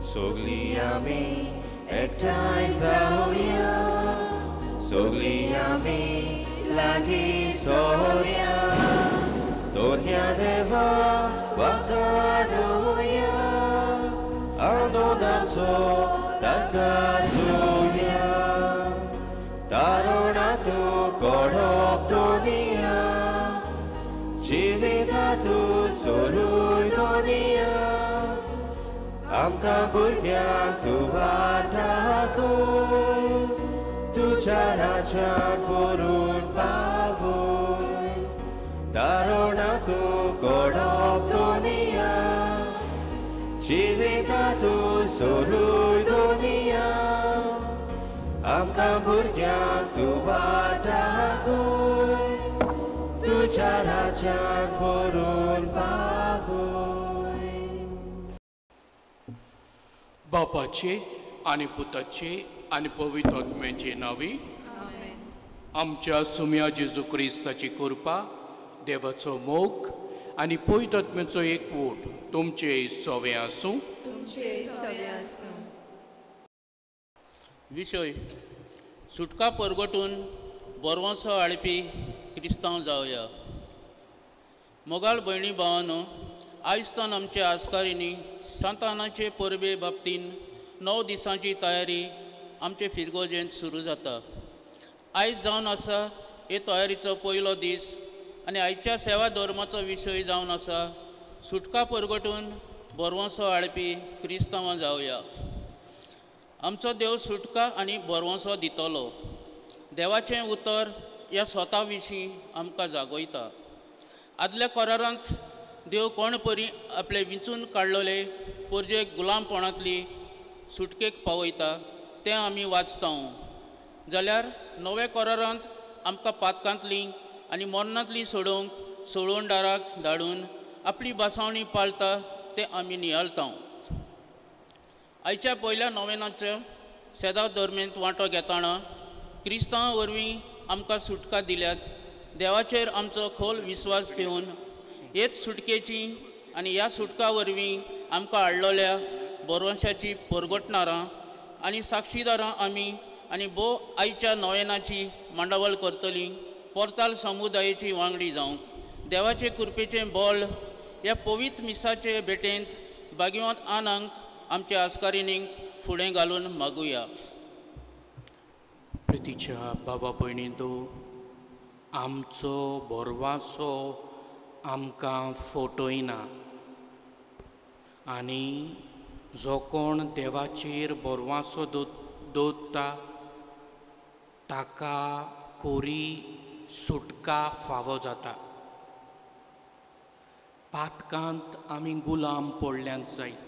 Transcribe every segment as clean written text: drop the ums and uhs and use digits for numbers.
सगळीं आमी एकठांय जावया, सगळीं आमी लागीं सोया, दोन्या देवा वाकानुया, आनंद आमचो तांकां सुया, तारुणा तूं कोडप दोनिया, जिविता तूं सोरूय दोनिया, आमकां भुरग्यांक तूं वाटाकय, तुज्या राज्यांत व्हरून पावय, तारुणा तूं कोडप दोनिया, जिविता तूं सोरूय दोनिया, आमकां भुरग्यांक तूं वाटाकय, तुज्या राज्यांत व्हरून पावय. बापाचे आनी पुताचे आनी पवित्र आत्म्याचे नांवी आमच्या सुम्या जेजू क्रिस्ताची कृपा, देवाचो मोग आनी पवित्र आत्म्याचो एकवट तुमचे सवे आसूं. विशय सुटका परगटून बरवंसो हाडपी क्रिस्तांव जावया. मोगाळ भयणी भावानो, आयज तान आमच्या आस्कारींनी सांतानाचे परबे बाबतीन 9 दिसांची तयारी आमचे फिरगोजेंत सुरू जाता. आयज जावन आसा हे तयारीचो पयलो दीस आनी आयच्या सेवा धर्माचो विशय जावन आसा सुटका परगटून बरवंसो हाडपी क्रिस्तांवां जावया. आमचो देव सुटका आनी बरवंसो दितलो. देवाचें उतर ह्या स्वता विशीं आमकां जागयता. आदल्या करारांत देव कोण परी आपले विंचून काडलेले परजेक गुलामपणांतली सुटकेक पावयता तें आमी वाचता. जाल्यार नव्या करारांत आमकां पातकांतली आनी मरणांतली सोडोवंक सोडवणदाराक धाडून आपली बासावणी पाळता तें आमी नियाळता. आयच्या पयल्या नोवेनाच्या सेदा दरम्यान वांटो घेतना क्रिस्तांवा वरवीं आमकां सुटका दिल्यात. देवाचेर आमचो खोल विस्वास ठेवन हेच सुटकेची आनी ह्या सुटका वरवीं आमकां हाडलेल्या बरवंशाची परगटणारां आनी साक्षीदारां आमी आनी भोव आयच्या नोवेनाची मांडावळ करतली पोर्ताल समुदायेची वांगडी जावंक देवाचे कृपेचें बळ ह्या पवित्र मिसाचे भेटेंत बागिवंत आनांक आमच्या आस्कारिणींक फुडें घालून मागुया. प्रितीच्या बाबा भयणींनो, आमचो बोरवासो आमकां फटयना आनी जो कोण देवाचेर बोरवासो दवरता ताका कोरी सुटका फावो जाता. पातकांत आमी गुलाम पडल्यात जायत,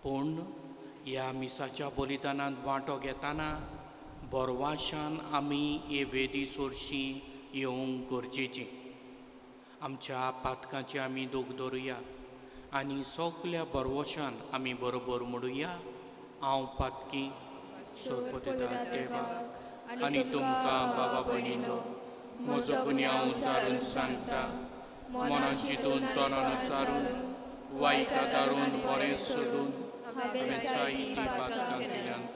पूण ह्या मिसाच्या बलिदानांत वांटो घेतना बोरवाशान आमी हे वेदी सोरशी येवंक गरजेची. आमच्या पातकांचे आमी दोग दवरुया आनी सगल्या बरवशान आमी बरोबर म्हणुया, हांव पातकी सोरपतिदार देवाक आनी तुमकां बाबा भयणीनो म्हजो गुन्यांव उचारून सांगता, मनान चिंतून तोंडान उचारून वायट दारून बरें सोडून हांवें जायतीं पातकां केल्यांत.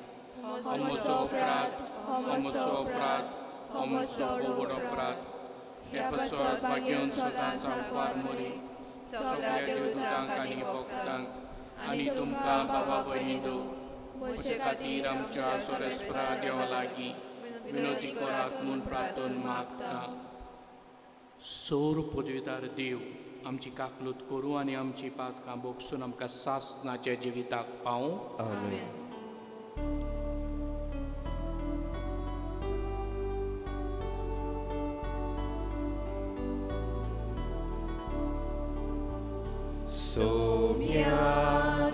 हो म्हजो अपराध, हो म्हजो अपराध, हो म्हजो व्हड अपराध. हे पासत भाग्योन सदांच उपकार मरी सगळ्या देवदूतांक आनी भक्तांक आनी तुमकां बाबा भयणीनो म्हजे खातीर आमच्या सोरेस्परा देवा लागीं विनोदी करात म्हूण प्रार्थना मागता. सोर पदवीदार देव आमची काकलूत करूं आनी आमची पातकां बोगसून आमकां सासनाच्या जिविताक पावूं. आमेन. सोम्या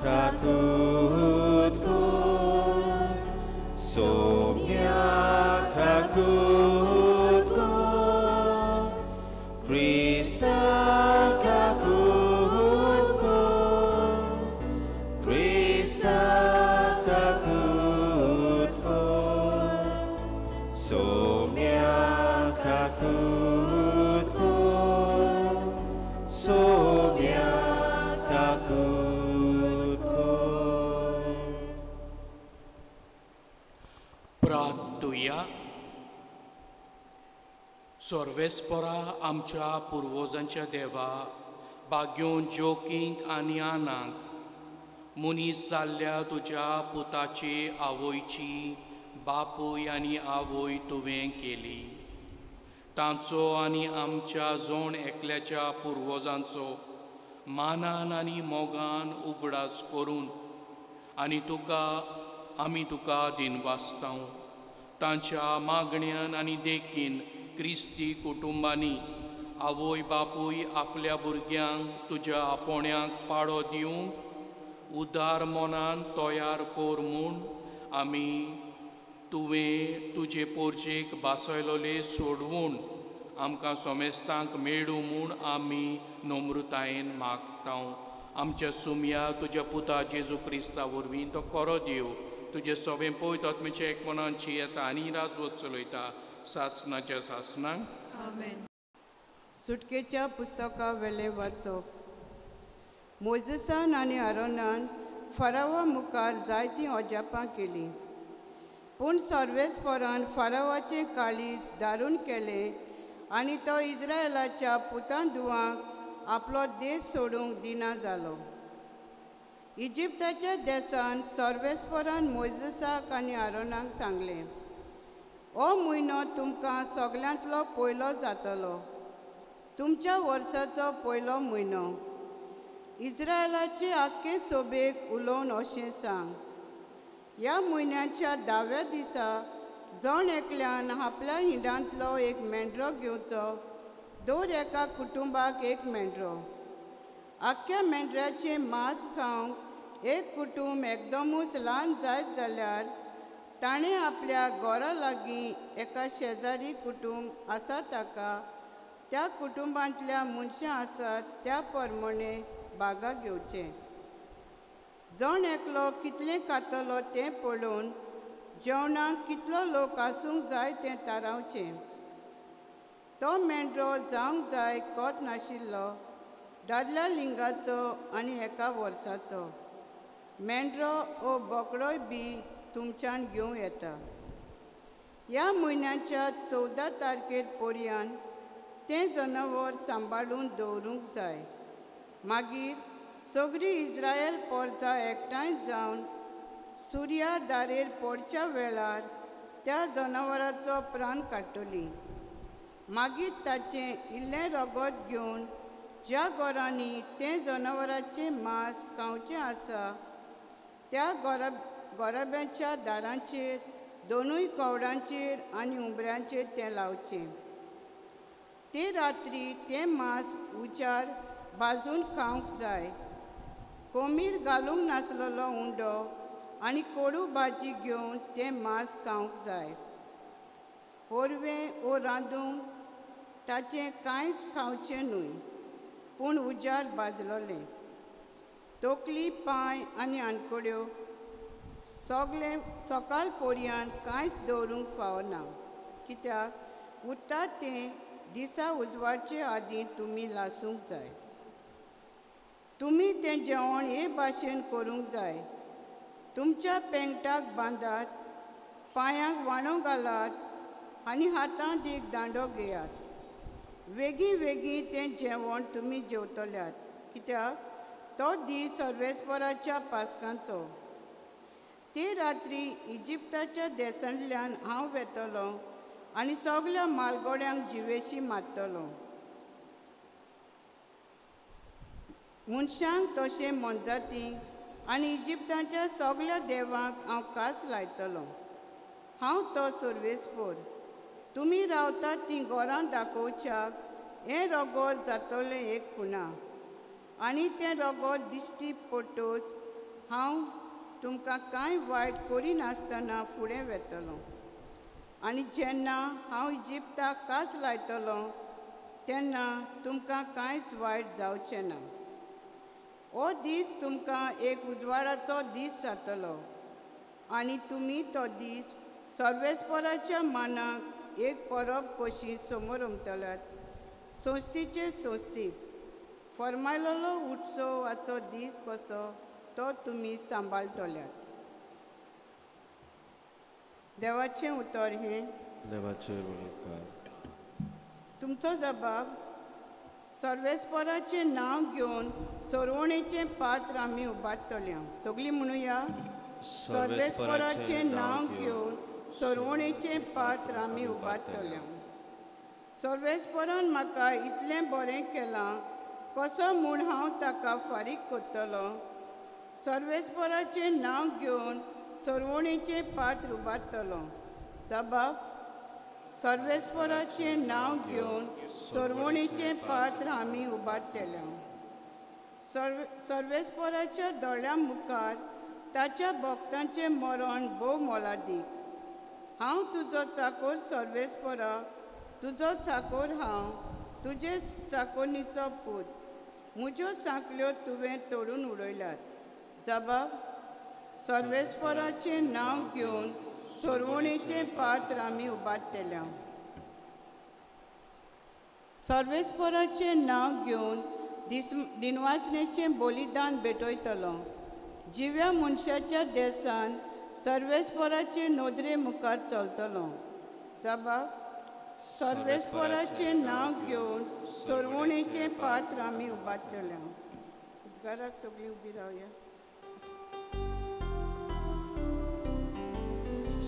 काकूत कर, सोम्या काकूत कर, क्रिस्ता काकूत कर, क्रिस्ता काकूत कर, सोम्या काकूत कर, सोम्या काकूत कर. प्रार्थुया. सर्वेस्परा आमच्या पुर्वजांच्या देवा, भाग्योन जोकींक आनी आनाक मनीस जाल्ल्या तुज्या पुताचे आवयची बापूय आनी आवय तुवें केली. तांचो आनी आमच्या जोण एकल्याच्या पुर्वजांचो मानान आनी मोगान उगडास करून आनी तुका आमी तुका दिनवासतांव. तांच्या मागण्यान आनी देखीन क्रिस्ती कुटुंबांनी आवय बापूय आपल्या भुरग्यांक तुज्या आपोवण्याक पाळो दिवंक उदार मनान तयार कर म्हूण आमी तुवें तुजे पोरजेक बासयलोले सोडवून आमकां सोमेस्तांक मेळूं म्हूण आमी नम्रतायेन मागतांव. आमच्या सुमया तुज्या पुता जेजू क्रिस्ता वरवीं तो खरो देव तुजें सवें पळय आत्म्याच्या एकमनान येता आनी राजवत चलयता सासनाच्या सासनाक. आमेन. सुटकेच्या पुस्तका वेलें वाचप. मोजेसान आनी आरोनान फरावा मुखार जायतीं अजापां केलीं, पूण सर्वेस्परान फारावाचें काळीज दारून केलें आनी तो इस्रायलाच्या पुतां धुवांक आपलो देश सोडूंक दिना जालो. इजिप्ताच्या देसान सर्वेस्परान मोजेसाक आनी आरोनाक सांगलें, हो म्हयनो तुमकां सगळ्यांतलो पयलो जातलो, तुमच्या वर्साचो पयलो म्हयनो. इस्रायलाचे आख्खे सोबेक उलोवन अशें सांग, ह्या म्हयन्याच्या 10व्या दिसा जण एकल्यान आपल्या हिंडांतलो एक मेंढरो घेवचो, दर एका कुटुंबाक एक मेंढरो. आख्ख्या मेंढऱ्याचें मांस खावंक एक कुटुंब एकदमूच ल्हान जायत जाल्यार ताणें आपल्या घरा लागीं एका शेजारी कुटुंब आसा ताका त्या कुटुंबांतल्या मनशां आसात त्या प्रमाणे बागा घेवचें. जण एकलो कितलें खातलो तें पळोवन जेवणाक कितलो लोक आसूंक जाय तें थारावचें. तो मेंढरो जावंक जाय कोत नाशिल्लो, दादल्या लिंगाचो आनी एका वर्साचो मेंढरो ओ बोकडोय बी तुमच्यान घेवं येता. ह्या म्हयन्याच्या 14 तारखेर पर्यंत तें जनावर सांबाळून दवरूंक जाय. मागीर सगळी इस्रायल पोरजा एकठांय जावन सुर्या दारेर पडच्या वेळार त्या जनावराचो प्राण काडटली. मागीर ताचें इल्लें रगत घेवन ज्या घरांनी तें जनावराचें मांस खावचें आसा त्या गोराब्यांच्या दारांचेर, दोनूय कवडांचेर आनी उंबऱ्यांचेर तें लावचें. ते रात्री तें मांस उजार भाजून खावंक जाय. कोमीर घालूंक नासलेलो उंडो आनी कोडू भाजी घेवन तें मांस खावंक जाय. पोरवें ओ रांदूंक ताचें कांयच खावचें न्हय, पूण उजार भाजलोलें. तकली, पांय आनी आनकड्यो सगळें सकाळ पर्यंत कांयच दवरूंक फावना, कित्याक उरता तें दिसा उजवाडचे आदीं तुमी लासूंक जाय. तुमी तें जेवण हे भाशेन करूंक जाय. तुमच्या पेंगटाक बांदात, पांयांक वाणो घालात आनी हातांत एक दांडो घेयात. वेगीं वेगीं तें जेवण तुमी जेवतल्यात, कित्याक तो दीस सर्वेस्पराच्या पास्कांचो. ते रात्री इजिप्ताच्या देसांतल्यान हांव वेतलो आनी सगळ्या मालगोड्यांक जिवेशी मारतलो. मनशांक तशें मोनजातींक आनी इजिप्ताच्या सगळ्या देवांक हांव कास लायतलो. हांव तो सर्वेस्पोर. तुमी रावतात तीं घरां दाखोवच्याक हें रगत जातलें एक खुणा, आनी तें रगत दिश्टी पडटच हांव तुमकां कांय वायट करिनासतना फुडें वेतलो. आनी जेन्ना हांव इजिप्ताक कास लायतलो तेन्ना तुमकां कांयच वायट जावचें ना. हो दीस तुमकां एक उजवाडाचो दीस जातलो आनी तुमी तो दीस सर्वेस्पराच्या मानाक एक परब कशी समोरमतल्यात. संस्थेचे संस्थीक फर्मायलेलो उत्सवाचो दीस कसो तो तुमी सांबाळटल्यात. देवाचें उतर हें देवाचेर उपकार. तुमचो जबाब सर्वेस्पराचें नांव घेवन सरवणेचें पात्र आमी उबारतले. सगळीं म्हणुया, सर्वेस्पराचें नांव घेवन सरवणेचें पात्र आमी उबारतले. सर्वेस्परान म्हाका इतलें बरें केलां, कसो म्हूण हांव ताका फारीक करतलो? सर्वेस्पराचें नांव घेवन सरवणेचें पात्र उबारतलो. जबाब, सर्वेस्पराचें नांव घेवन सरवणेचें पात्र आमी उबारतले. सर्वेस्पराच्या दोळ्यां मुखार ताच्या भक्तांचें मरण भोव मोलादीक. हांव तुजो चाकोर सर्वेस्परा, तुजो चाकोर हांव, तुजे चाकोनीचो पूत. म्हज्यो सांकल्यो तुवें तोडून उडयल्यात. जबाब, सर्वेस्पराचें नांव घेवन सरवणेचें पात्र आमी उबारतले. सर्वेस्पराचें नांव घेवन दिनवासनेचें बलिदान भेटयतलो. जिव्या मनशाच्या देसान सर्वेस्पराचे नदरे मुखार चलतलो. जबाब, सर्वेस्पराचें नांव घेवन सरवणेचें पात्र आमी उबारतले. उद्गाराक सगळीं उबी रावया.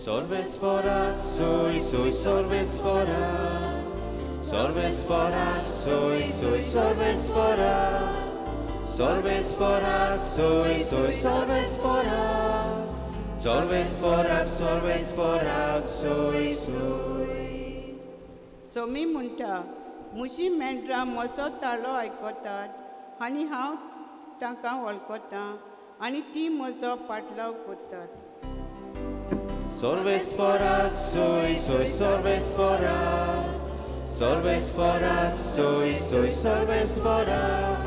सर्वेस्पराक सोय सोय सर्वेस्पराक, सर्वेस्पराक सोय सोय सर्वेस्पराक, सर्वेस्पराक सोय सोय सर्वेस्पराक, सर्वेस्पराक सर्वेस्पराक सोय सोय. सोमी म्हणटा, म्हजी मेंढरां म्हजो ताळो आयकतात आनी हांव तांकां वळखतां आनी ती म्हजो पाटलाव करतात. सर्वेस्पराक सोय सोय सर्वेस्पराक, सर्वेस्पराक सोय सोय सर्वेस्पराक,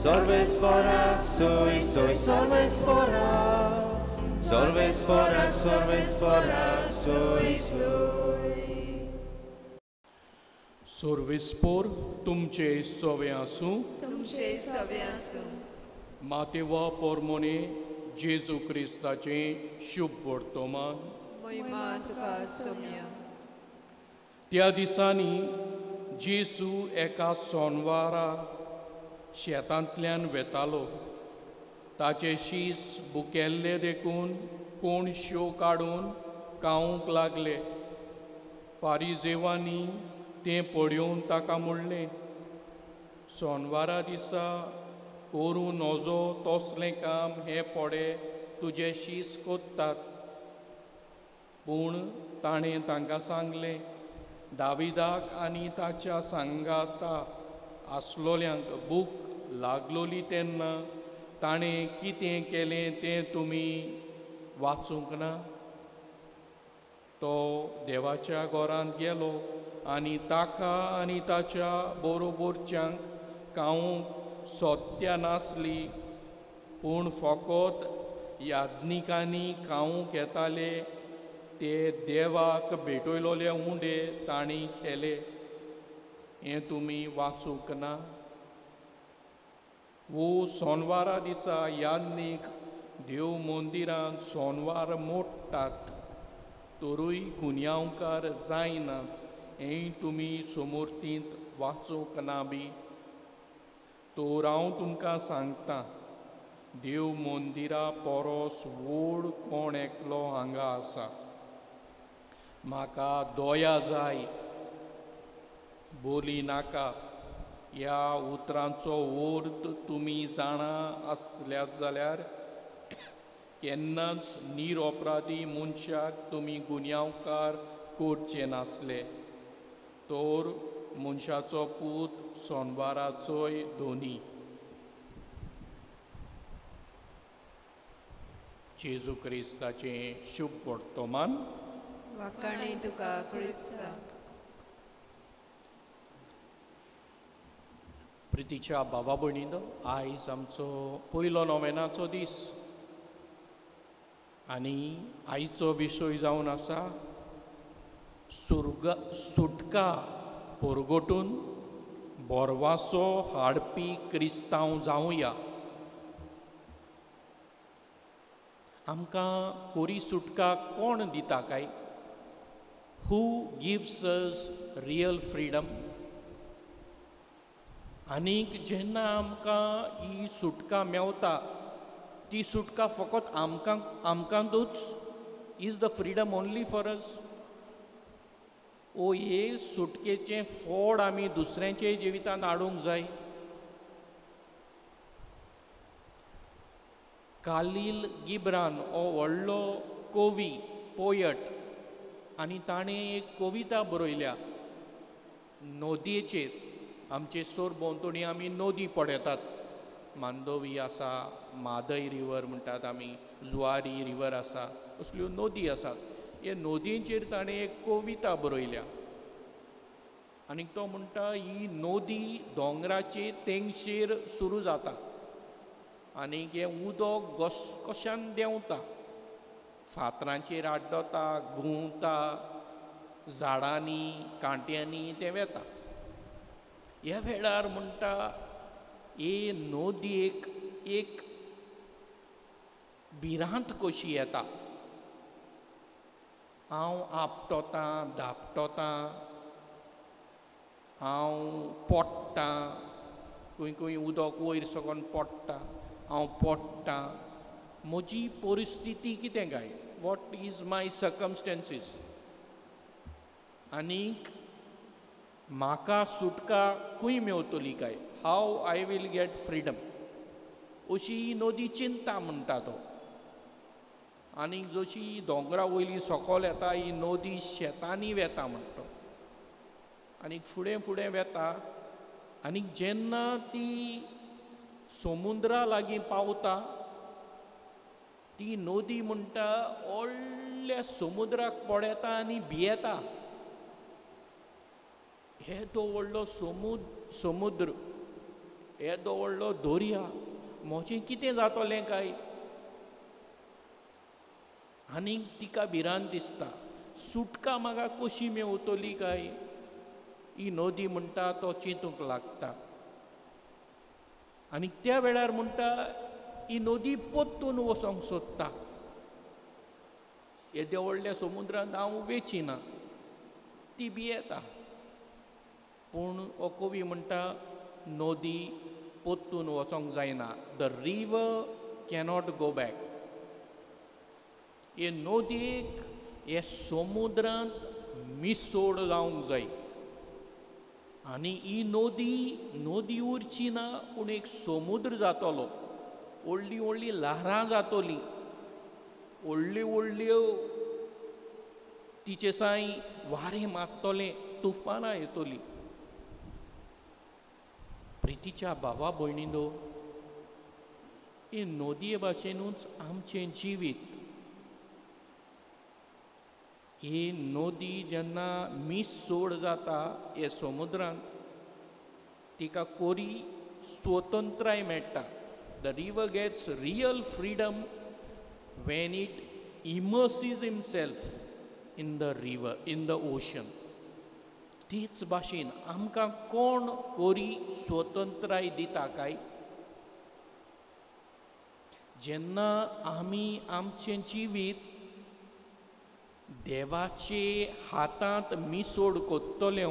सर्वेस्पराक सोय सोय सर्वेस्पराक, सर्वेस्पराक सर्वेस्पराक सोय सोय. सर्वेस्पोर तुमचे सवे आसूं. तुमचे सवे आसूं. मातेवा पोरमोने जेजू क्रिस्ताचें शुभ वर्तमान. महिमा तुका सोम्या. त्या दिसांनी जेजू एका सोनवारा शेतांतल्यान वेतालो. ताचे शीस बुकेल्ले देखून कोण शो काडून खावंक लागले. फारिजेवांनी तें पळोवन ताका म्हणलें, सोनवारा दिसा करूं नजो तसलें काम हें पोडे तुजे शीस कोत्तात. पूण ताणें तांकां सांगलें, दाविदाक आनी ताच्या सांगाता आसलोल्यांक भूक लागलोली तेन्ना ताणें कितें केलें तें तुमी वाचूंक ना? तो देवाच्या घरांत गेलो आनी ताका आनी ताच्या बरोबरच्यांक खावंक सत्या नासली, पूण फकत याज्ञिकांनी खावंक येताले ते देवाक भेटयलोले उंडे तांणी खेले. हें तुमी वाचूंक ना? वो सोनवारा दिसा याज्ञीक देव मंदिरांत सोनवार मोडटात तरूय गुन्यांवकार जायना, हें तुमी समोर्तींत वाचूंक ना बी? तर हांव तुमकां सांगता, देव मंदिरा परस व्हड कोण एकलो हांगा आसा. म्हाका दया जाय, बोली नाका ह्या उतरांचो अर्थ तुमी जाणा आसल्यात जाल्यार केन्नाच निरअपराधी मनशाक तुमी गुन्यांवकार करचे नासले. तर मनशाचो पूत सोनवाराचोय दोनी. जेजू क्रिस्ताचें शुभ वर्तमान. वाखाणे तुका क्रिस्ता. प्रितीच्या भावा भयणीनो, आयज आमचो पयलो नोवेनाचो दीस आनी आयचो विशय जावन आसा सुटका परगटून बोरवासो हाडपी क्रिस्तांव जावया. आमकां कोरी सुटका कोण दिता काय? Who gives us real freedom? आनीक जेन्ना आमकां ही सुटका मेवता ती सुटका फकत आमकां आमकांतूच? Is the freedom only for us? ओ हे सुटकेचें फोड आमी दुसऱ्यांचे जिवितांत हाडूंक जाय. कालील गिब्रान हो व्हडलो कवी, पोयट, आनी ताणें एक कविता बरयल्या नदयेचेर. आमचे सरभोंवतणी आमी नदी पळयतात, मांडोवी आसा, म्हादय रिवर म्हणटात आमी, जुवारी रिवर आसा, असल्यो नदी आसात. हे नदयेचेर ताणें एक कविता बरयल्या आनी तो म्हणटा ही नदी दोंगराचे तेंगशेर सुरू जाता आनी हें उदक घसघश्यान देंवता, फातरांचेर आड्डता, घुंवता, झाडांनी कांट्यांनी तें वेता. ह्या वेळार म्हणटा हे नदयेक एक भिरांत कशी येता, हांव आपटोतां, धापटोतां, हांव पोडटां, खंय खंय उदक वयर सगोन पोडटा, हांव पोडटां, म्हजी परिस्थिती कितें काय, what is my circumstances, आनीक म्हाका सुटका खंय मेवतली काय, how I will get freedom, अशी ही नदी चिंता म्हणटा तो. आनीक जशी दोंगरा वयली सकयल येता ही नदी शेतांनी वेता म्हणटा, आनीक फुडें फुडें वेता, आनीक जेन्ना ती समुद्रा लागीं पावता ती नदी म्हणटा व्हडल्या समुद्राक पळयता आनी भियेता. येदो व्हडलो समुद्र, येदो व्हडलो दर्या, म्हजें कितें जातलें काय? आनीक तिका भिरांत दिसता, सुटका म्हाका कशी मेवतली काय? ही नदी म्हणटा तो चिंतूंक लागता. आनी त्या वेळार म्हणटा ही नदी परतून वचोंक सोदता, येद्या व्हडल्या समुद्रांत हांव वेची ना, ती भियेता. पूण हो कवी म्हणटा नदी परतून वचोंक जायना, the river cannot go back. हे नदयेक हे समुद्रांत मिसोड जावंक जाय आनी ही नदी नदी उरची ना पूण एक समुद्र जातलो, व्हडलीं व्हडलीं ल्हारां जातलीं, व्हडल्यो व्हडल्यो तिचे साय वारें मारतलें, तुफानां येतलीं. प्रितीच्या भावा भयणींनो, हे नदये भाशेनूच आमचें जिवीत. ही नदी जेन्ना मिसोड जाता हे समुद्रांत तिका कोरी स्वतंत्राय मेळटा. The river gets real freedom when it immerses himself in the river, in the ocean. तेच भाशेन आमकां कोण कोरी स्वतंत्राय दिता काय? जेन्ना आमी आमचें जिवीत देवाचे हातांत मिसोड कोत्तले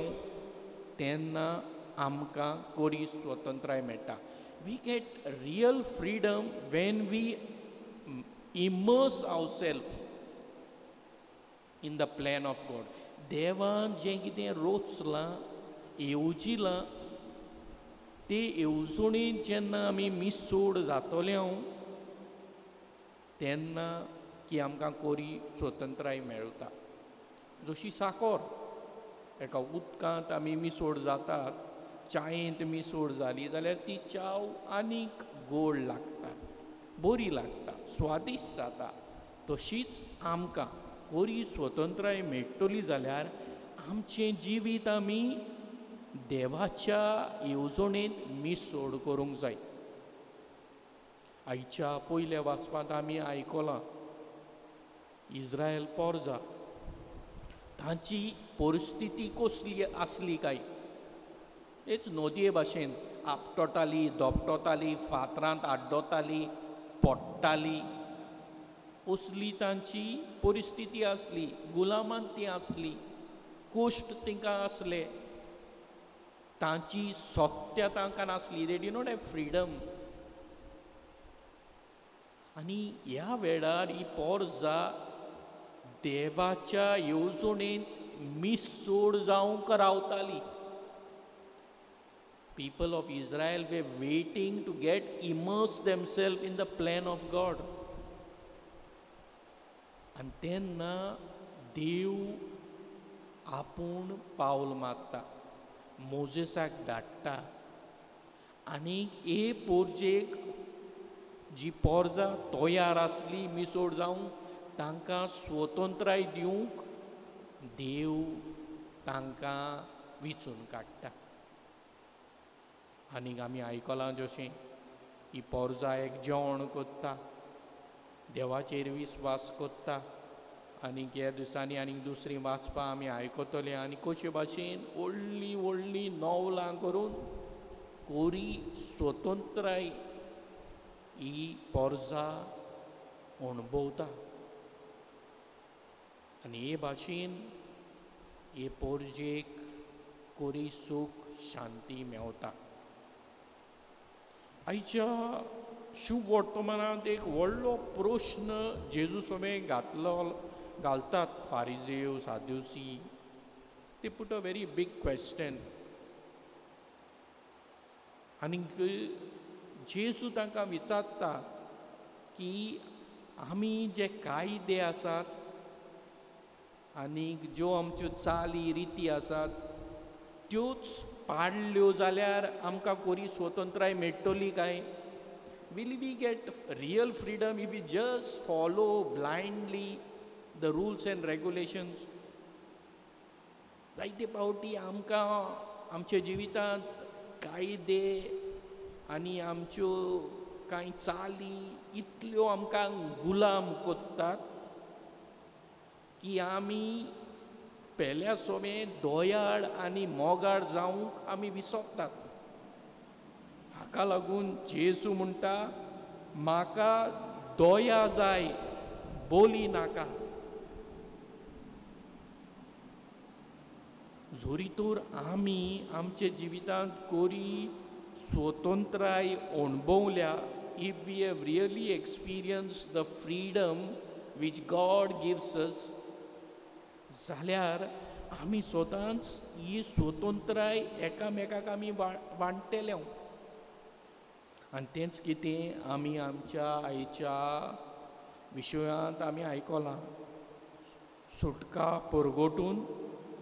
तेन्ना आमकां कोरी स्वतंत्राय मेळटा. We get real freedom when we immerse our self in the plan of God. देवान जें कितें रोचलां, येवजिलां, ते येवजणेन जेन्ना आमी मिसोड जातले तेन्ना की आमकां कोरी स्वतंत्राय मेळटा. जशी साकोर एका उदकांत आमी मिसोड जातात, चायेंत मिसोड जाली जाल्यार ती च्याव आनीक गोड लागता, बरी लागता, स्वादिश्ट जाता. तशीच आमकां कोरी स्वतंत्राय मेळटली जाल्यार आमचें जिवीत आमी देवाच्या येवजणेंत मिसोड करूंक जाय. आयच्या पयल्या वाचपांत आमी आयकलां इस्रायल पोरजा तांची परिस्थिती कसली आसली काय? हेच नदये भाशेन आपटोताली, धोपटोताली, फातरांत आड्डोताली, पडटाली. असली तांची परिस्थिती आसली, गुलामान ती आसली, कोश्ट तांकां आसले, तांची सत्या तांकां नासली. They did not have freedom. आनी ह्या वेळार ही पोरजा देवाच्या येवजणेंत मिसोड जावंक रावताली. People of Israel were waiting to get immerse themselves in the plan of God. आनी तेन्ना देव आपूण पावल मारता, मोजेसाक धाडटा आनी हे पोरजेक जी पोरजा तयार आसली मिसोड जावंक तांकां स्वतंत्राय दिवंक देव तांकां विचून काडटा. आनीक आमी आयकलां जशें ही पोरजा एक जेवण कोत्ता, देवाचेर विस्वास कोत्ता. आनीक ह्या दिसांनी आनीक दुसरीं वाचपां आमी आयकतले. आनी कशे भाशेन व्हडलीं व्हडलीं नवलां करून कोरी स्वतंत्राय ही पोरजा अणभवता. आनी हे भाशेन हे पोरजेक कोरी सूख शांती मेवता. आयच्या शुभ वर्तमानांत एक व्हडलो प्रश्न जेजू स्वामी घातलो घालतात फारिजेव साद्युसी. ते put a very big question. आनीक जेजू तांकां विचारता की आमी जे कायदे आसात आनीक ज्यो आमच्यो चाली रिती आसात त्योच पाडल्यो जाल्यार आमकां कोरी स्वतंत्राय मेळटली काय? Will we get real freedom if we just follow blindly the rules and regulations? जायते फावटी आमकां आमच्या जिवितांत कायदे आनी आमच्यो कांय चाली इतल्यो आमकां गुलाम कोत्तात की आमी पेल्या सोमे दोयाळ आनी मोगाळ जावंक आमी विसरतात. हाका लागून जेजू म्हणटा म्हाका दया जाय, बोली नाका. जोरी तर आमी आमच्या जिवितांत कोरी स्वतंत्राय अणभवल्या, if we have really experience the freedom which God gives us, जाल्यार आमी सदांच ही स्वतंत्राय एकामेकाक आमी वांट्टले. आनी तेंच कितें आमी आमच्या आयच्या विशयांत आमी आयकलां, सुटका परगटून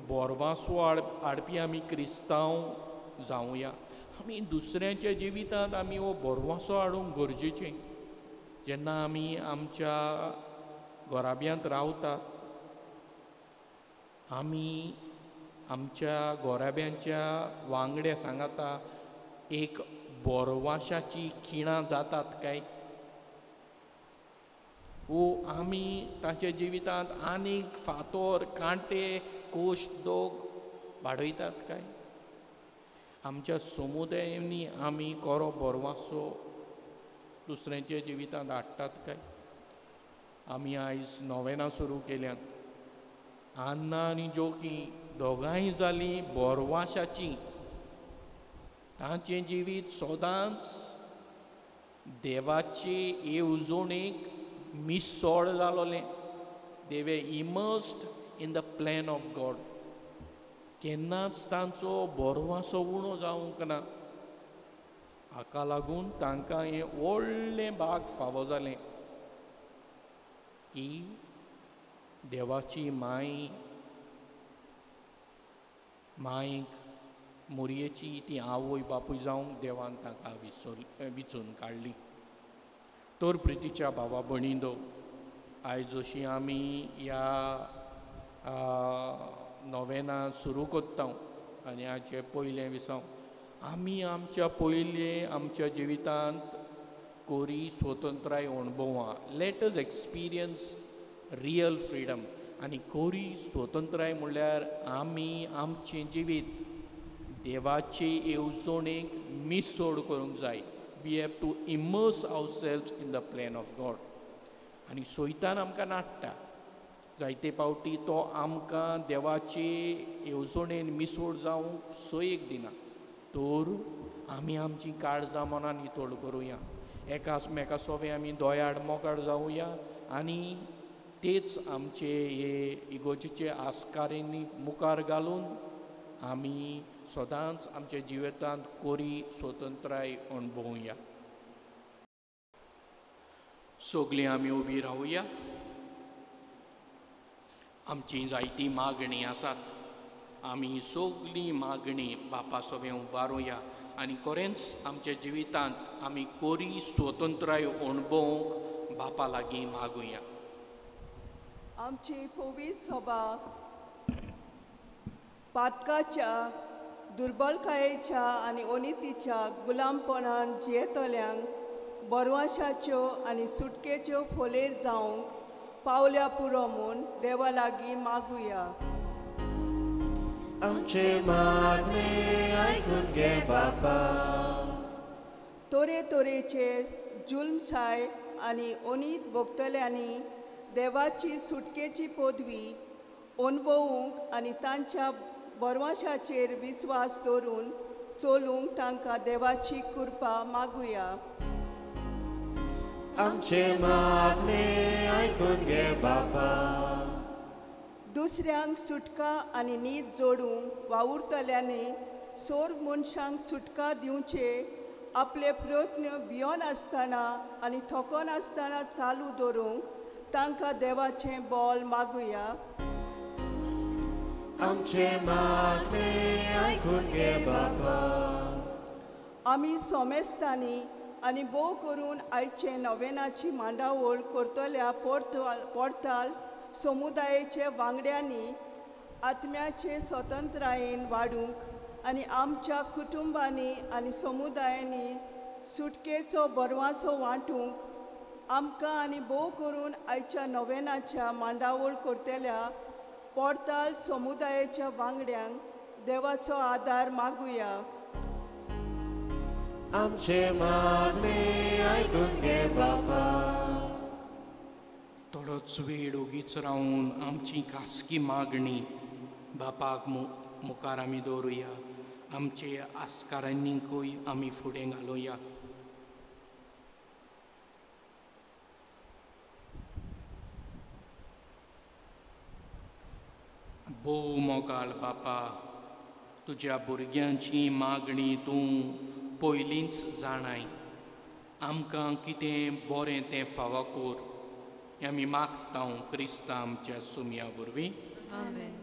बोरवासो हाडपी आमी क्रिस्तांव जावया. आमी दुसऱ्यांच्या जिवितांत आमी हो बोरवासो हाडूंक गरजेचें. जेन्ना आमी आमच्या घराब्यांत रावतात, आमी आमच्या घराब्यांच्या वांगड्या सांगाता एक बोरवाशाची खिणां जातात काय? वो आमी तांच्या जिवितांत आनीक फातोर कांटे कोश दोग वाडयतात काय? आमच्या समुदायांनी आमी कोरो बोरवासो दुसऱ्यांच्या जिवितांत हाडटात काय? आमी आयज नोवेनां सुरू केल्यात. आन्ना आनी जोकी दोगांय जालीं बोरवाशाचीं. तांचें जिवीत सदांच देवाचे येवजणेक मिसोड जालोलें. They were immersed in the plan of God. केन्नाच तांचो बोरवासो उणो जावंक ना. हाका लागून तांकां हें व्हडलें भाग फावो जालें की देवाची माय मायक मोरयेची ती आवय बापूय जावंक देवान तांकां विचून काडली. तर प्रितीच्या भावा भयणींनो, आयज जशी आमी ह्या नोवेनां सुरू कोत्ता आनी आयचें पयलें विसांव, आमी आमच्या पयलें आमच्या जिवितांत कोरी स्वतंत्राय अणभवा. Let us experience real freedom. आनी कोरी स्वतंत्राय म्हणल्यार आमी आमचें जिवीत देवाचे येवजणेक मिसोड करूंक जाय. We have to immerse ourselves in the plan of God. आनी सोयतान आमकां नाडटा. जायते पावटी तो आमकां देवाचे येवजणेन मिसोड जावंक सोयेक दिना. तर आमी आमची काळजां मनां नितळ करुया, एकामेका सोवें आमी दोयाड मोगाड जावया आनी तेच आमचे हे इगोर्जेचे आस्कारीनी मुखार घालून आमी सदांच आमच्या जिवितांत कोरी स्वतंत्राय अणभवया. सगळीं आमी उबी रावया. आमची जायती मागणी आसात, आमी सगळीं मागणी बापा सोवें उबारुया आनी खरेंच आमच्या जिवितांत आमी कोरी स्वतंत्राय अणभवंक बापा लागीं मागुया. आमची पवित्र सभा पातकाच्या दुर्बलकायेच्या आनी अनितीच्या गुलामपणान जियेतल्यांक बरवाशाच्यो आनी सुटकेच्यो फोलेर जावंक पावल्या पुरो म्हूण देवा लागीं मागुया. आमचे मागणे आयकून घे बापा. तरे तरेचे जुल्मसाय आनी अनीत भोगतल्यांनी देवाची सुटकेची पदवी अणभवूंक आनी तांच्या बरवाशाचेर विस्वास दवरून चलूंक तांकां देवाची कृपा मागुया. आमचे मागणे आयकून घे बापा. दुसऱ्यांक सुटका आनी नीत जोडूंक वावुरतल्यांनी सोर मनशांक सुटका दिवचे आपले प्रयत्न भियोन आसतना आनी थकोनासतना चालू दवरूंक तांकां देवाचें बोल मागुया. आमचे मागणे आयकून घे बापा. आमी सोमेस्तांनी आनी भोव करून आयचे नवेनाची मांडावळ करतल्या पोर्ताल समुदायेचे वांगड्यांनी आत्म्याचे स्वतंत्रायेन वाडूंक आनी आमच्या कुटुंबांनी आनी समुदायांनी सुटकेचो बरवासो वांटूंक आमकां आनी भोव करून आयच्या नवेनाच्या मांडावळ करतल्या पोर्ताल समुदायेच्या वांगड्यांक देवाचो आदार मागुया. आमचे मागणे आयकून घे बापा. थोडोच वेळ ओगीच रावन आमची खासगी मागणी बापाक मुखार आमी दवरुया. आमचे आस्कारांनीकूय आमी फुडें घालुया. भोव मोगाळ बापा, तुज्या भुरग्यांची मागणी तूं पयलींच जाणाय. आमकां कितें बरें तें फावो कर, आमी मागता क्रिस्ता आमच्या सुमया वरवीं. आमेन.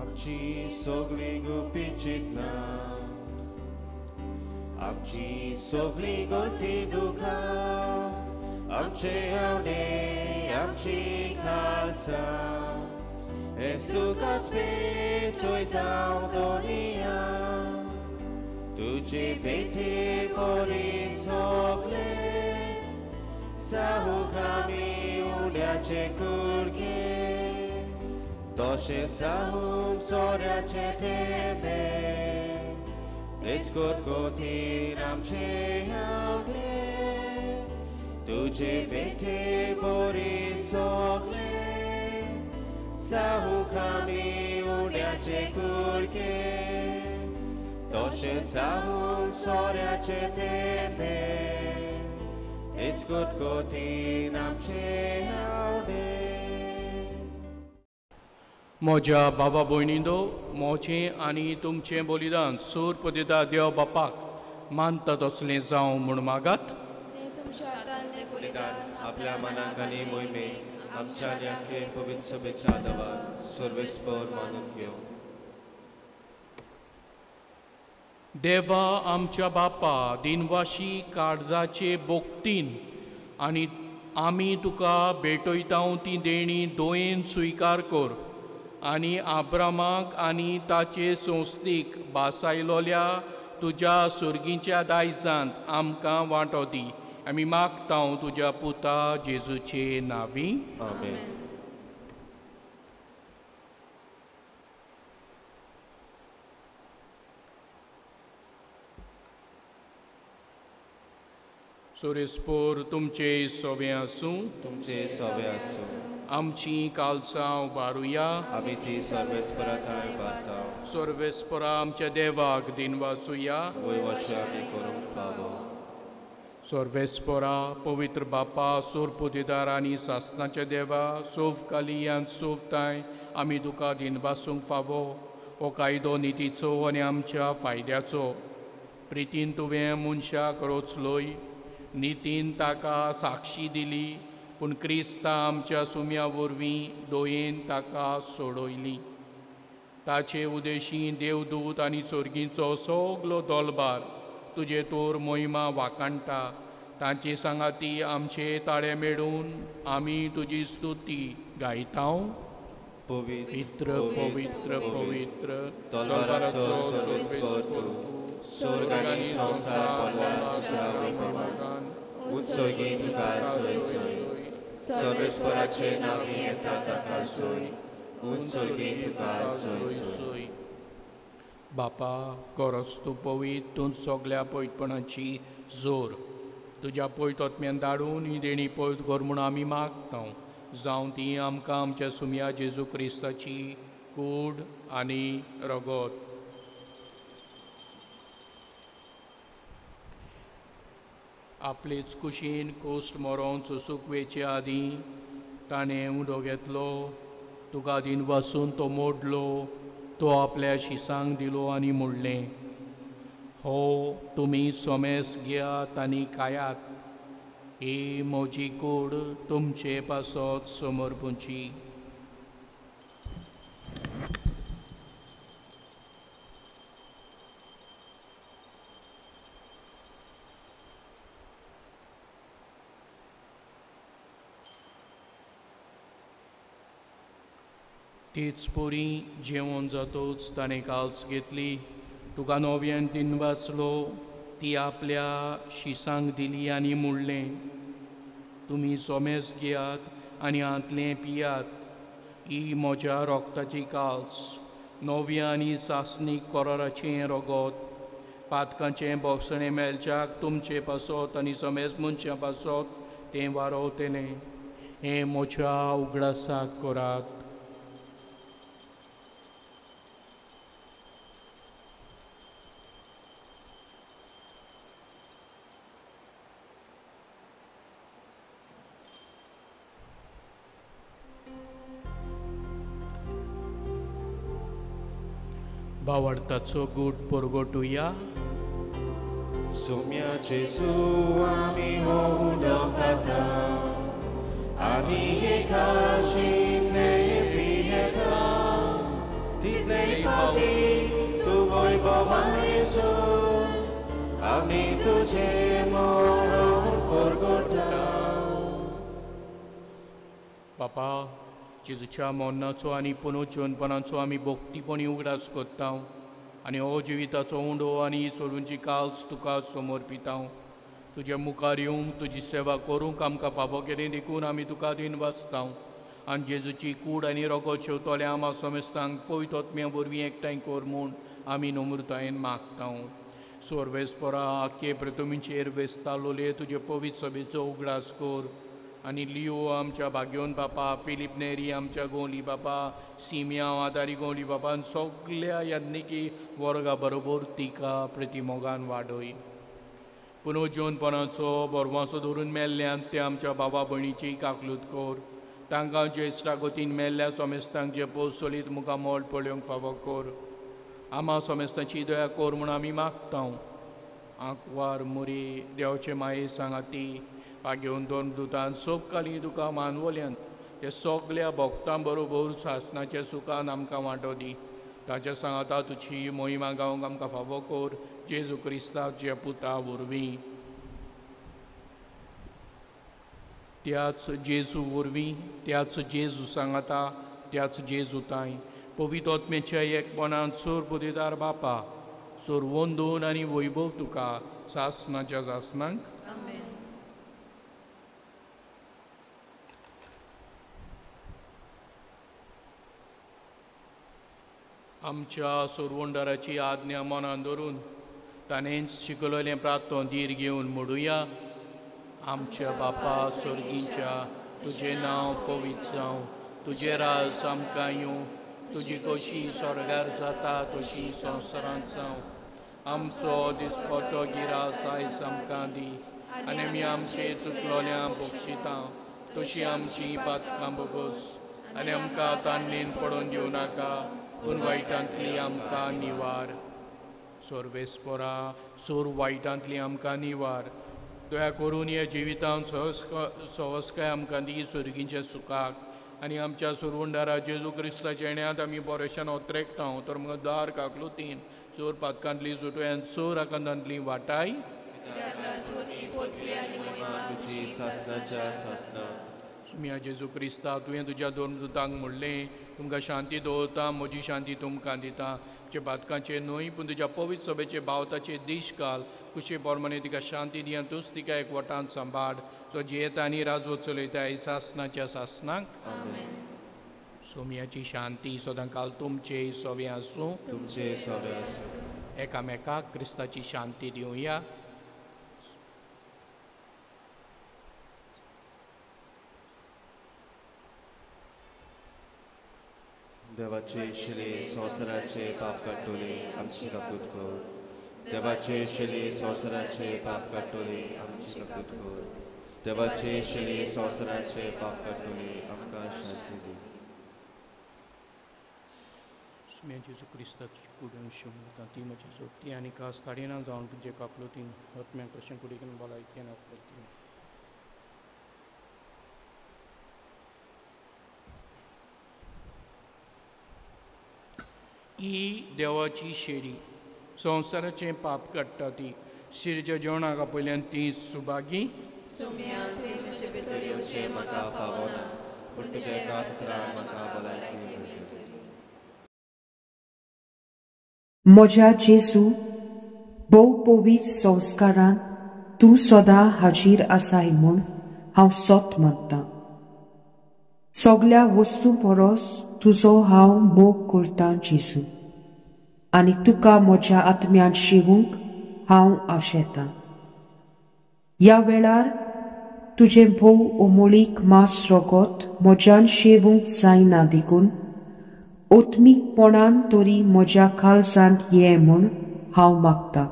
आमची सगळी गुपी चिंतना, आमची सगळी गोती दुखां, आमचे आवडे आमची खालसा, हे तुकाच पेटयता दोनिया, तुजे भेटे परी सगळे, साहूक आमी उड्याचे कुडके, तशेंच जावूं सोऱ्याचे थेंबे, तेच कोतकोतीर आमचे आवडे, तुजे भेटे बरी सगळे, साहूक आमी उड्याचे कुडके, तशेंच जावूं सोऱ्याचे थेंबे, तेच कोतकोतीर आमचे आवडे. म्हज्या बाबा भयणींनो, म्हजें आनी तुमचें बलिदान सूर पदिता देव बापाक मानता तसलें जावं म्हूण मागात. बलिदान आपल्या मनाक आनी मोहिमेक आमच्या आनी आख्खे पवित्र सभेच्या आदावार सर्वेस्पर मानून घेवं. देवा आमच्या बापा, दिनवाशी काळजाचे बोगतीन आनी आमी तुका भेटयता ती देणी दोयेन स्विकार कर. आनी आब्रामाक आनी ताचे संस्थीक बासायलोल्या तुज्या सुर्गीच्या दायजांत आमकां वांटो दी. आमी मागता तुज्या पुता जेजूचे नांवी. आमेन. सोरेस्पोर तुमचे सोवे आसूं. तुमचे सोवे आसूं. आमची कालसांव बारुया. आमी ती सर्वेस्परा थांय उबारता. सर्वेस्परा आमच्या देवाक दिनवासुया. वय वशे आमी करूंक फावो. सर्वेस्परा पवित्र बापा सोरपुदेदार आनी सासनाच्या देवा सोफ कालियान सोफताय आमी तुका दिनवासूंक फावो. हो कायदो नितीचो आनी आमच्या फायद्याचो. प्रितीन तुवें मनशाक रोचलोय, नितीन ताका साक्षी दिली, पूण क्रिस्ता आमच्या सुम्या वरवीं दोयेन ताका सोडयली. ताचे उदेशी देवदूत आनी सोर्गीचो सगलो दोलबार तुजे तोर मोहिमा वाकाणटा. तांचे सांगाती आमचे ताळे मेळून आमी तुजी स्तुती गायता. पवित्र पवित्र पवित्र तलवाराचो सर्वेस्पर तूं, स्वर्ग आनी संवसार भरला तुज्या वैभवान. उत्सर्गी तुका सोय सोय, सर्वेस्पराचे नांवी येता ताका सोय, उत्सर्गी तुका सोय सोय. बापा गरज तूं पवित्र, तूं सगल्या पयटपणाची जोर. तुज्या पयत आत्म्यान धाडून ही देणी पयत कर म्हूण आमी मागता. जावं ती आमकां आमच्या सुमया जेजू क्रिस्ताची कूड आनी रगत. आपलेच कुशीन कोश्ट मरोन सोसूंक वेचे आदीं ताणें उदो घेतलो, तुका दिनवासून तो मोडलो, तो आपल्या शिसांक दिलो आनी म्हणलें, हो तुमी सोमेस घेयात आनी खायात, ही म्हजी कूड तुमचे पासत समर्पूची. तीच पुरी जेवण जातोच ताणें काल्स घेतली, तुका नव्यान दिनवासलो, ती आपल्या शिसांक दिली आनी म्हणलें, तुमी सोमेस घेयात आनी हांतलें पियात, ही म्हज्या रोगताची काल्स, नव्या आनी सासणीक कराराचें रगत, पातकांचें बोगसणें मेळच्याक तुमचे पासत आनी सोमेस मनशां पासत तें वारोवतलें. हें म्हज्या उगडासाक करात. भावार्थाचो गूट परगटुया. सोम्या जेजू आमी हो उदक खाता, आमी एका जितले पियेता तितले पावटी तूं वैभवान येसून आमी तुजें मरण परगटा. बापा जेजूच्या मरणाचो आनी पुनर्जीवनपणाचो आमी भक्तीपणी उगडास करता आनी हो जिविताचो उंडो आनी सोडूनची काल्स तुका समर्पिता. तुज्या मुखार येवंक तुजी सेवा करूंक आमकां फावो केली देखून आमी तुका दिनवासता. आनी जेजूची कूड आनी रगत शेवतल्या आमा समेस्तांक पवित्र आत्म्या वरवीं एकठांय कर म्हूण आमी नम्रतायेन मागता. सोर्वेस्परा आख्खे प्रथमीचेर वेस्तालोले तुजे पवित्र सभेचो उगडास कर आनी लियो आमच्या भाग्योन बापा, फिलीप नेरी आमच्या गोंली बापा, सिमियांव आदारी गोंली बापा आनी सगल्या याज्ञिकी वर्गा बरोबर तिका प्रतिमोगान वाडय. पुनर्जीवनपणाचो बरवासो धरून मेल्ल्यान ते आमच्या बाबा भयणीची काकलूत कर. तांकां ज्येश्ठा गतीन मेल्ल्या सोमेस्तांक जे पोस सोलीत मुखार मोल पळोवंक फावो कर. आमा सोमेस्तांची दया कर म्हूण आमी मागता. आंकवार मुरी देवाचे माये सांगाती पागेवन दोन दुतान सोफकाली तुका मानवल्यान ते सगल्या भक्तां बरोबर सासनाच्या सुखान आमकां वांटो दी. ताच्या सांगाता तुजी मोहिमा गावंक आमकां फावो कर जेजू क्रिस्ताच्या पुता वरवीं. त्याच जेजू वरवीं, त्याच जेजू सांगाता, त्याच जेजू तांय पवित्र आत्म्याच्या एकपणान सोर पुदेदार बापा सोर वंदून आनी वैभव तुका सासनाच्या सासनाक. आमच्या सोरवंडाराची आज्ञा मनान धरून ताणेंच शिकयलें प्रार्थना धीर घेवन म्हणुया. आमच्या बापा स्वर्गीच्या, तुजें नांव पवित्र जावं, तुजें राज आमकां येवं, तुजी कशी स्वर्गार जाता तशी संवसारांत जावं. आमचो दिसपटो गिरास आयज आमकां दी आनी आमी आमचे चुकलोल्या बक्षिता तशी आमची पातकां बोगोस आनी आमकां तांडणेन पडोवन दिवं नाका पूण वायटांतली आमकां निवार. सोर्वेस्पोरा सोर वायटांतली आमकां निवार. दया करून ह्या जिवितांत सहजकाय आमकां दी सोर्गींच्या सुखाक आनी आमच्या सोरवंडारा जेजू क्रिस्ताच्या येण्यात आमी बरेशान ओत्रेकता तर म्हाका दार काकलुतीन चोर पातकांतली सुटोयान चोर आकांतांतली वाटाय. सुमिया जेजू क्रिस्ता, तुवें तुज्या दोन दुतांक म्हणलें तुमकां शांती दवरता, म्हजी शांती तुमकां दिता. तुज्या पातकांचे न्हय पूण तुज्या पवित्र सभेचे भावताचे दीश घाल, कुशे प्रमाणे तिका शांती दी आनी तूंच तिका एक वटान सांबाळ जो जियेता आनी राजवट चलयता सासनाच्या सासनाक. सोम्याची शांती सदां काल तुमचे सोवे आसूं. तुमचे सोवे आसूं. एकामेकाक क्रिस्ताची शांती दिवया. देवाचे शिले संवसाराचे पाप काडटले आमची काकूत कर. देवाचे शिले संवसाराचे पाप काडटले आमची काकूत कर. देवाचे शिले संवसाराचे पाप काडटले आमकां शांती दी. सुम्या जेजू क्रिस्ताची कुडून शिवता ती म्हजी सोडटी आनी खास ताडिना जावन तुजे काकलुतीन आत्म्याक कशें कुडीक भलायकेन आपली. ही देवाची शेरी संवसाराचें पाप काडटा ती शिरच्या जेवणाक आपयल्यान ती सुभागी. म्हज्या जेजू, भोव पवित्र संस्कारान तूं सदां हाजीर आसाय म्हूण हांव सत मानतां. सगल्या वस्तू परस तुजो हांव मोग करतां जेजू, आनी तुका म्हज्या आत्म्यान शिवूंक हांव आशेतां. ह्या वेळार तुजें भोव अमोळीक मांस रगत म्हज्यान शेवूंक जायना देखून आत्मीकपणान तरी म्हज्या काळजांत ये म्हूण हांव मागतां.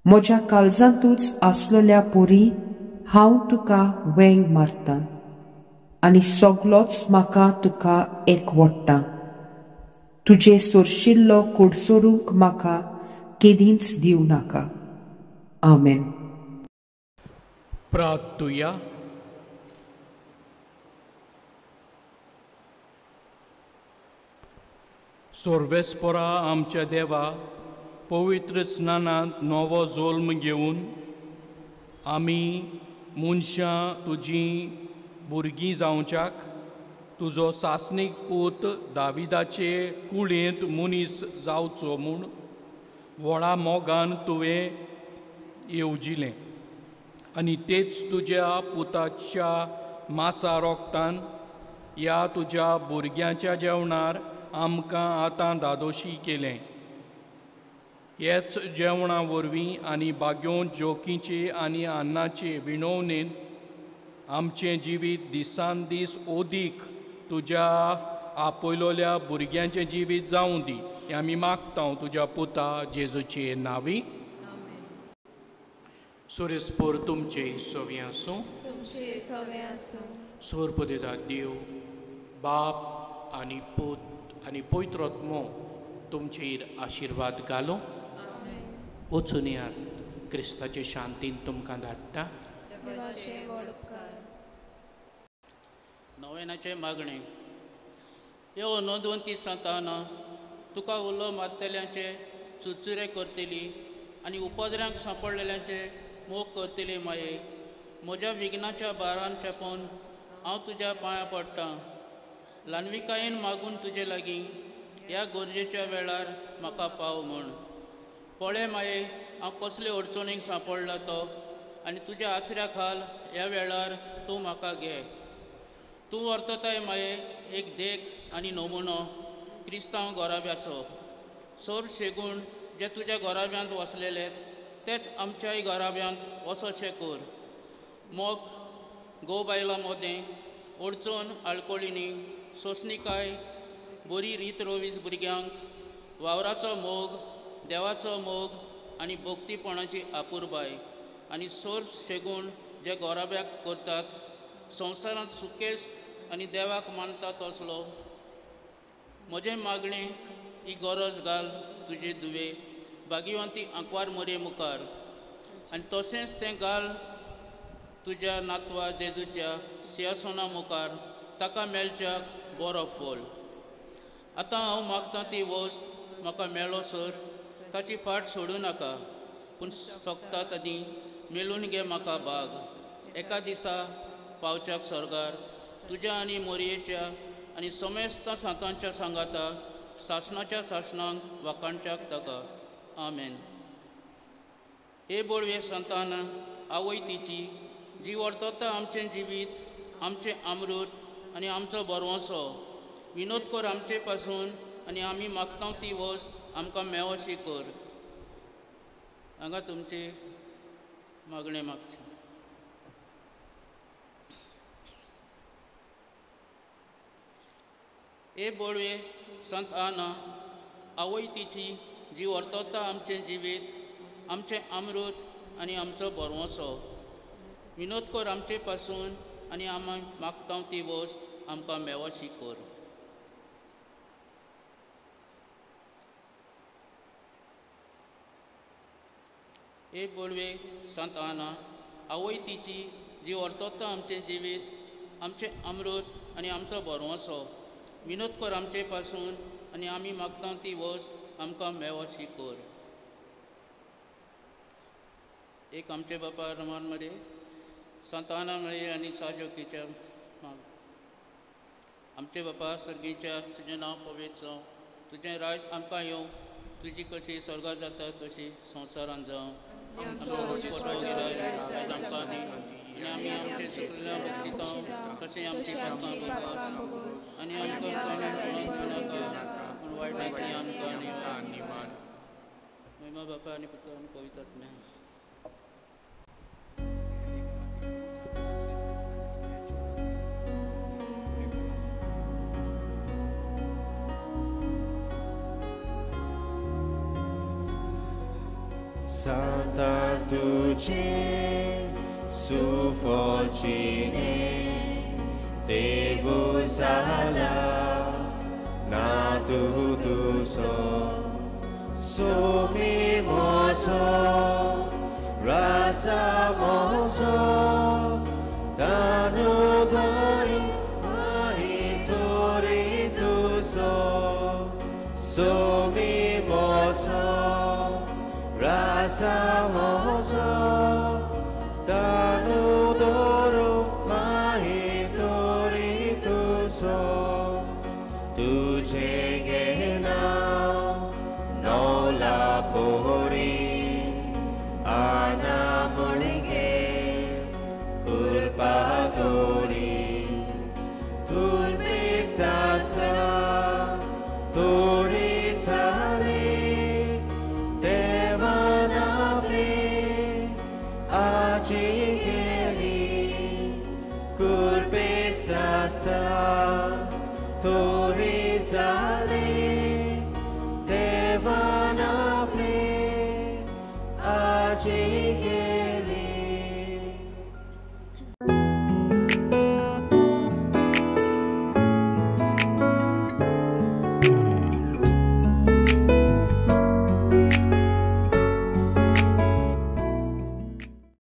म्हज्या काळजांतूच आसलेल्या परी हांव तुका वेंग मारतां आनी सगलोच म्हाका तुका एकवट्टा. तुजे सोरशिल्लो कोडसोरूंक म्हाका केदींच दिवं नाका. आमेन. प्रार्थुया. सोर्वेस्पोरा आमच्या देवा, पवित्र स्नानांत नवो जोल्म घेवन आमी मनशां तुजी भुरगीं जावच्याक तुजो सासणीक पूत दाविदाचे कुळेंत मनीस जावचो म्हूण व्हडा मोगान तुवें येवजिलें आनी तेच तुज्या पुताच्या मासा रोगतान ह्या तुज्या भुरग्यांच्या जेवणार आमकां आतां दादोशी केलें. हेच जेवणा वरवीं आनी बाग्योन जोकीचे आनी अन्नाचे विणवणेन आमचें जिवीत दिसान दीस ओदीक तुज्या आपयलोल्या भुरग्यांचें जिवीत जावं दी हें आमी मागता तुज्या पुता जेजूचे नांवी. सुरेस्पोर तुमचे सवे आसूं. सोर पदेता देव बाप आनी पूत आनी पवित्र आत्मो तुमचेर आशिर्वाद घालूं. वचून येयात, क्रिस्ताचे शांतीन तुमकां धाडटा. नोवेनाचें मागणें. यो नोंदवंती सांताना, तुका उलो मारतल्यांचे चुरचुरे करतली आनी उपद्र्यांक सांपडलेल्यांचे मोग करतली माये, म्हज्या विघ्नाच्या बारान चेपोवन हांव तुज्या पांयां पडटा. ल्हानविकायेन मागून तुजे लागीं ह्या गरजेच्या वेळार म्हाका पाव म्हूण. पळय माये, हांव कसले अडचणीक सांपडला तो आनी तुज्या आसऱ्या खाल ह्या वेळार तूं म्हाका घे. तूं वर्तताय माये एक देख आनी नमुनो क्रिस्तांव घराब्याचो. सोर शेगूण जे तुज्या घराब्यांत वसलेले तेच आमच्याय घराब्यांत वसोशें कर. मोग घोव बायलां मदें अडचण आळकळींनी सोंसणीकाय, बरी रीत रोवीस भुरग्यांक, वावराचो मोग, देवाचो मोग आनी भक्तीपणाची आपुरबाय आनी सोर शेगूण जे घराब्याक करतात संवसारांत सुकेस्त आनी देवाक मानता तसलो म्हजें मागणें ही गरज घाल तुजे दुवे भागीवंती आंकवार मोरये मुखार आनी तशेंच तें घाल तुज्या नातवा जेजूच्या सिंहासना मुखार ताका मेळच्याक बरो फल. आतां हांव मागतां ती वस्त म्हाका मेळो सर ताची फाट सोडूं नाका, पूण सोंपता ताची मेळून घे म्हाका भाग. एका दिसा पावच्याक स्वर्गार तुज्या आनी मोरयेच्या आनी समेस्त सांतांच्या सांगाता सासणाच्या सासणांक वाखाणच्याक ताका. आमेन. हे बोडवे संतान आवय तिची जी वर्तता आमचें जिवीत, आमचें अमृत आनी आमचो बरवंसो, विनोद कर आमचे पासून आनी आमी मागता ती वस्त आमकां मेवशी कर. हांगा तुमची मागणें मागचें. हे बोडवे संत आना आवय तिची जी वर्तता आमचें जिवीत, आमचें अमृत आनी आमचो बरवंसो, विनोद कर आमचे पासून आनी आमी मागता ती वस्त आमकां मेवशी कर. हे बोडवे संत आना आवय तिची जी वर्तता आमचें जिवीत, आमचें अमृत आनी आमचो बरवंसो, विनोद कर आमचे पासून आनी आमी मागता ती वस्त आमकां मेवशी कर. एक आमचे बापा रमान मरे संताना मरे आनी साजोकीच्या माग. आमचे बापा सर्गीच्या, तुजें नांव पवित्र जावं, तुजें राज आमकां येवं, तुजी कशी स्वर्गार जाता तशी संवसारांत जावं. आमचो आमकां दी आनी आमी आमचे चुकल्या बक्षिता तशें आमची पापां भोगोस आनी आमकां नाका, पूण वायटांतली आमकां निवार. महिमा बापा आनी पुता आनी पवित्र आत्म्या. Santa तुझे सुफोचिने देवु जाला ना तू तुसो सुमी मोसो राजा मोसो तानु दोरी माही तोरी तुसो सुमी मोसो राजा मोसो तानु दोरो माही तोरी तुसो तुझे गेना नौला पोरी आना मुणगे कृपा तोरी तुर्मे सासा तोरी सारे देवानापले आजी गेली कृपे सास्ता तोरी.